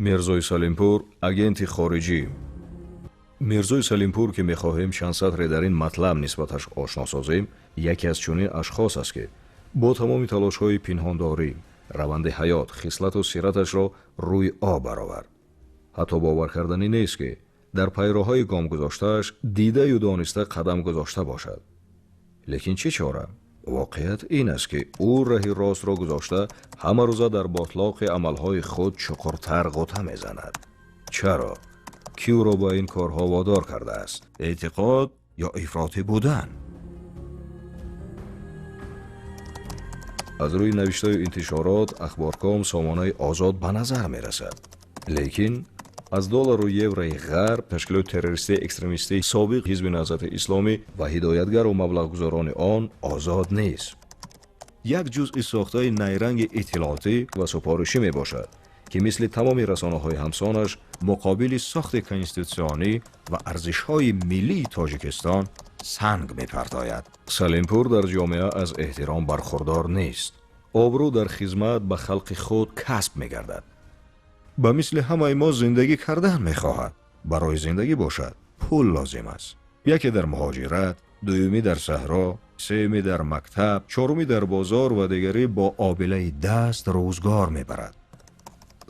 Мирзои Салимпур агенти хориҷӣ. Мирзои Салимпур, ки мехоҳем чанд сатре дар ин матлаб нисбаташ ошно созем, яке аз чунин ашхос аст, ки бо тамоми талошҳои пинҳондорӣ раванди ҳаёт, хислату сираташро рӯи об баровард. Ҳатто бовар карданӣ нест, ки дар пайроҳаи гом гузоштааш дидаю дониста қадам гузошта бошад. Лекин чӣ чора? Воқеият ин аст, ки ӯ раҳи ростро гузошта, ҳамарӯза дар ботлоқи амалҳои худ чуқуртар ғута мезанад. Чаро? Кӣ ӯро ба ин корҳо водор кардааст? Эътиқод ё ифротӣ будан? Аз рӯи навиштаю интишорот Ахборком сомонаи озод ба назар мерасад, лекин аз доллару еврои ғарб, ташкилоти террористии экстремистии собиқ Ҳизби Наҳзати Исломӣ ва ҳидоятгару маблағгузорони он озод нест. Як ҷузъи сохтаи найранги иттилоотӣ ва супоришӣ мебошад, ки мисли тамоми расонаҳои ҳамсонаш муқобили сохти конститутсионӣ ва арзишҳои миллии Тоҷикистон санг мепартояд. Салимпур дар ҷомеа аз эҳтиром бархурдор нест. Обрӯ дар хизмат ба халқи худ касб мегардад. Ба мисли ҳамаи мо зиндагӣ кардан мехоҳад. Барои зиндагӣ бошад, пул лозим аст. Яке дар муҳоҷират, дуюмӣ дар саҳро, сеюмӣ дар мактаб, чорумӣ дар бозор ва дигарӣ бо обилаи даст рӯзгор мебарад.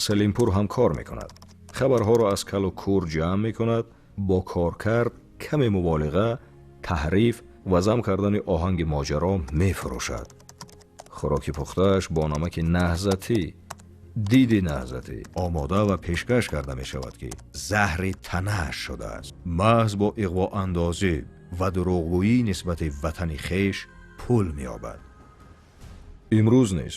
Салимпур ҳам кор мекунад, хабарҳоро аз калу кур ҷамъ мекунад, бо коркард, каме муболиға, таҳриф ва зам кардани оҳанги моҷаро мефурӯшад. Хӯроки пухтааш бо намаки наҳзатӣ, диди наҳзатӣ омода ва пешкаш карда мешавад, ки заҳри танааш шудааст. Маҳз бо иғвоандозӣ ва дурӯғгӯӣ нисбати ватани хеш пул меёбад. Имрӯз низ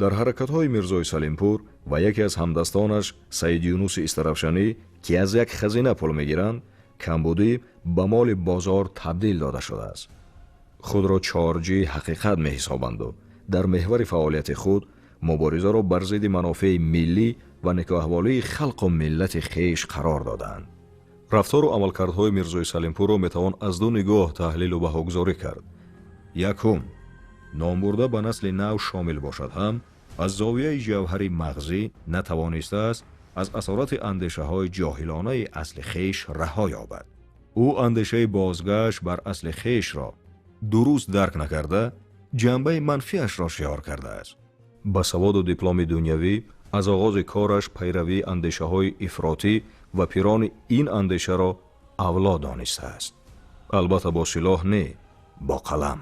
дар ҳаракатҳои Мирзои Салимпур ва яке аз ҳамдастонаш Саид Юнуси Истаравшанӣ, ки аз як хазина пул мегиранд, камбудӣ ба моли бозор табдил дода шудааст. Худро чорҷии ҳақиқат меҳисобанду дар меҳвари фаъолияти худ муборизаро бар зидди манофеи миллӣ ва некӯаҳволии халқу миллати хеш қарор додаанд. Рафтору амалкардҳои Мирзои Салимпурро метавон аз ду нигоҳ таҳлилу баҳогузорӣ кард. Якум, номбурда ба насли нав шомил бошад ҳам, аз зовияи ҷавҳари мағзӣ натавонистааст аз асорати андешаҳои ҷоҳилонаи асли хеш раҳо ёбад. Ӯ андешаи бозгашт бар асли хешро дуруст дарк накарда, ҷанбаи манфиашро шиёр кардааст. Ба саводу дипломи дунявӣ аз оғози кораш пайравии андешаҳои ифротӣ ва пирони ин андешаро авло донистааст. Албатта, бо силоҳ не, бо қалам.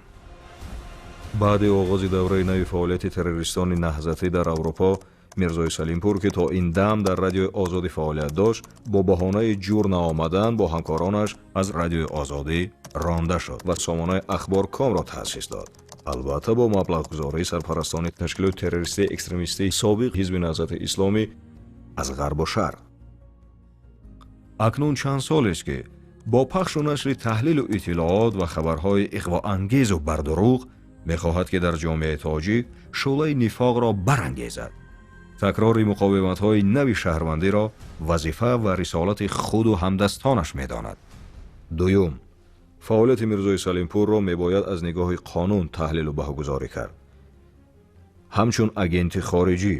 Баъди оғози давраи нави фаъолияти террористони наҳзатӣ дар Аврупо, Мирзои Салимпур, ки то ин дам дар Радиои Озодӣ фаъолият дошт, бо баҳонаи ҷур наомадан бо ҳамкоронаш аз Радиои Озодӣ ронда шуд ва сомонаи Ахборкомро таъсис дод, албатта бо маблағгузории сарпарастони ташкилоти террористии экстремистии собиқ Ҳизби Наҳзати Исломӣ аз ғарбу шарқ. Акнун чанд солест, ки бо пахшу нашри таҳлилу иттилоот ва хабарҳои иғвоангезу бардурӯғ мехоҳад, ки дар ҷомеаи тоҷик шӯълаи нифоқро барангезад. Такрори муқовиматҳои нави шаҳрвандиро вазифа ва рисолати худу ҳамдастонаш медонад. Дуюм, фаъолияти Мирзои Салимпурро мебояд аз нигоҳи қонун таҳлилу баҳогузорӣ кард, ҳамчун агенти хориҷӣ.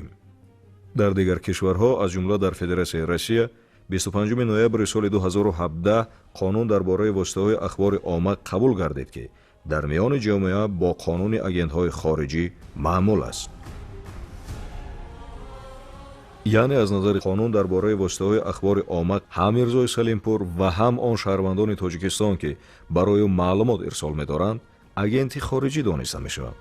Дар дигар кишварҳо, аз ҷумла дар Федератсияи Россия, 25 ноябри соли 2017 қонун дар бораи воситаҳои ахбори омма қабул гардид, ки дар миёни ҷомеа бо қонуни агентҳои хориҷӣ маъмул аст. Яъне аз назари қонун дар бораи воситаҳои ахбори омма ҳам Мирзои Салимпур ва ҳам он шаҳрвандони Тоҷикистон, ки барои ӯ маълумот ирсол медоранд, агенти хориҷӣ дониста мешаванд.